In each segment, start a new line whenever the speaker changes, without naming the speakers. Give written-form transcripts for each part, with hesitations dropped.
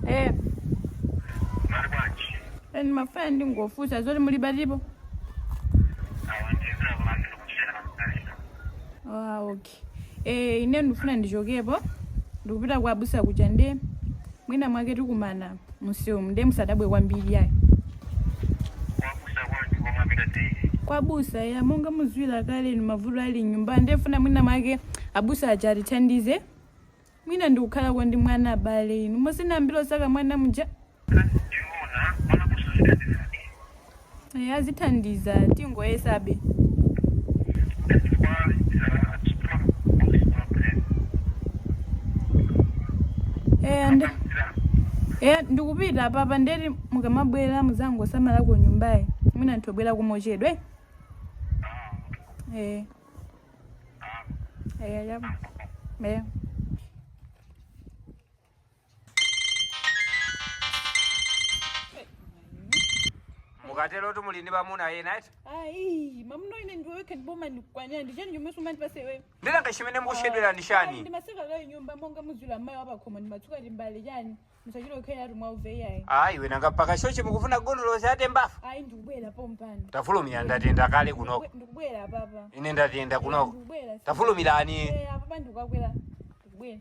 Eh. Ndimafuna ndingofunsa zoti muli patipo. Ah, okay. Eh, ine ndifuna ndichokepo. Ndikupita kwa abusa kuja nde mwina mwake tikumana mumsewu nde musadabwe kwambiri ayi. Kwa abusa ya monga mudziwira kale ni mavuto ali mnyumba nde ndifuna mwina mwake abusa aja atithandize. Mwina ndikukhalako ndi mwana abale inu. Musinambira osaka mwana muja. Eh, azithandiza tingoyesabe. Eh, nde eh, ndikupita apapa ndeti mukamabwera muzangosamalako nyumbayi mwina ntobwera kumochedwe eh. Eh, ya. Eh.
Mukaterotu muli ndi bamuna ena eti?
Ayi, mamuna ine ndiwe wekha ndipo umandikwanira ndi chani chomwe sumandipasa iweyo?
Nde nanga chimene mukuchedwera ndi chani?
Ndimaseka kaye nyumba monga mudziwira mayi wapakhomo ndimatsuka timbale chani musachite kukhaliratu mwauve iyayi.
Ayi iwe nanga mpaka chochi mukufuna gondolosi ate mbafu?
Ayi ndikubwera pompano.
Tafulumira ndatenda kale kunoko.
Ndikubwera apapa.
Ine ndatenda kunoko.
Ndikubwera.
Tafulumirani.
Eh, apapa ndikukakwera. Ndikubwera.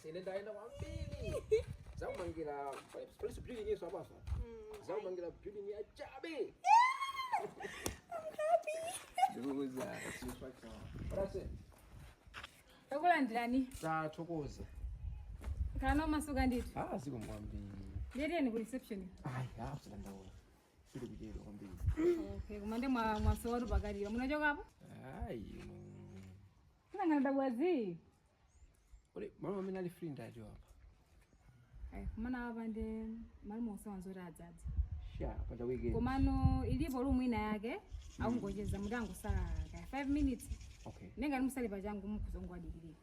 Ine ndaenda kwambiri zakumangira police building yesu apaso zakumangira building ya chabe. Ndikuuza.
Takulandirani.
Tathokoza.
Khalani omasuka ndithu.
Ah, zikomo kwambiri.
Ndetiyeni ku reception.
Ayi, ah, usadandaula. Sindikuchedwa kwambiri.
Okay, koma nde mwasowatu pakatipa. Munachokapo?
Ayi.
Tinangana dabwazi.
Kodi malo amene ali free ndi ati apa?
Ayi, kumana apa ndi malo onsewa nzoti adzadza.
Sha, paja weekend.
Komano ilipo room ina yake akungocheza mutangosala kaya 5 minutes.
Okay.
Nenga musali pachangu mukuzongowadikirira.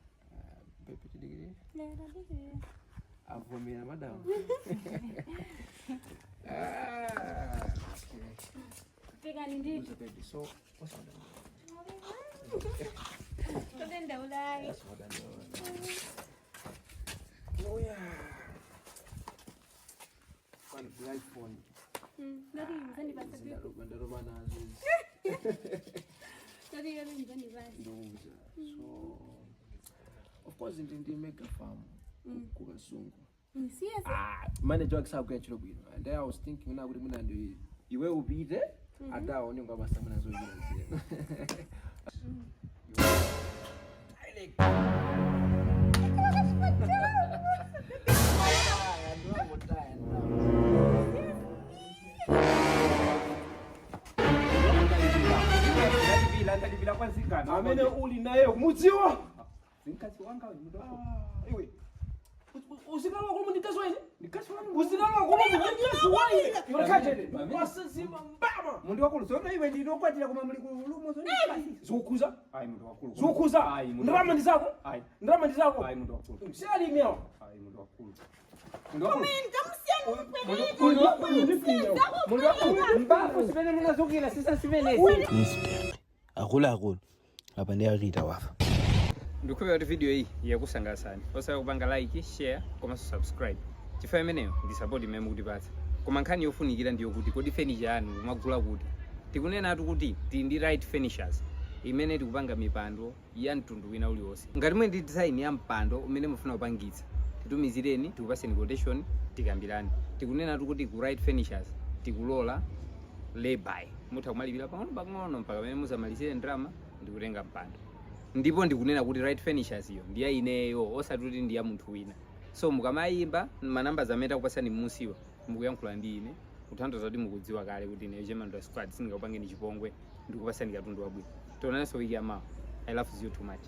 Baby, tidikirire. Avomera madam. Ah, okay.
Fikani ndithu.
Baby, so what's madam?
Todandaulayi.
That's madam. Oh yeah. One iPhone.
Ndati muzandipasa.
Ndaroba nazo.
Ndati muzandipasa.
Ndikuuza. So of course ndi mega farm ku Kasungu.
Serious?
Ah, manager wake sakugwira ntchito bwino and I was thinking una kuti mwina ndi iwe upite ataone ngwabasa mwina zochita zina. Amene uli naye kumudziwa
Mkazi wanga uyu munthu wako.
Iwe uzikalowa kuno ndikazi waine, uzikalowa kuno ndikazi waine, iwe kachete wasazima mbama.
Munthu wakulu sono iwe ndinokwatira koma muli kulumo sono.
Zikukhuza?
Ayi munthu wakulu.
Zikukhuza?
Ayi munthu.
Ndalama ndi zako?
Ayi.
Ndalama ndi zako?
Ayi munthu wakulu.
Si alimi awo.
Ayi munthu wakulu. Munthu wakulu.
Munthu wakulu.
Mbafu zimene munazukira sisa zimenezi.
Akuluakulu apa ndi akita wafa.
Ndikukhulupirira kuti video iyi yakusangalatsani. Osaiwala kupanga like, share komanso subscribe. Chifukwa imeneyo ndi support imene mukutipatsa. Koma nkhani yofunikira ndiyo kuti kodi furniture yanu mumagula kuti? Tikunenatu kuti tili ndi Right Furnitures imene tikupanga mipando ya mtundu wina uliwonse. Ngati muli ndi design ya mpando umene mufuna kupangitsa, titumizireni tikupatseni quotation tikambirane. Tikunenatu kuti ku Right Furnitures tikulola lay-by. Mutha kumalipira pang'ono pang'ono mpaka pamene muzamalizire ndalama ndikutenga mpando. Ndipo ndikunena kuti Right Furnitures iyo ndi ya ineyo osati kuti ndi ya munthu wina. So mukamayimba ma numbers amene takupatsani m'munsiwa mukuyankhula ndi ine kutanthauza kuti mukudziwa kale kuti ineyo Chemandula Squad sindingakupangeni chipongwe ndikupatsani katundu wabwino. Tionananso wiki ya mawa. I love you too much.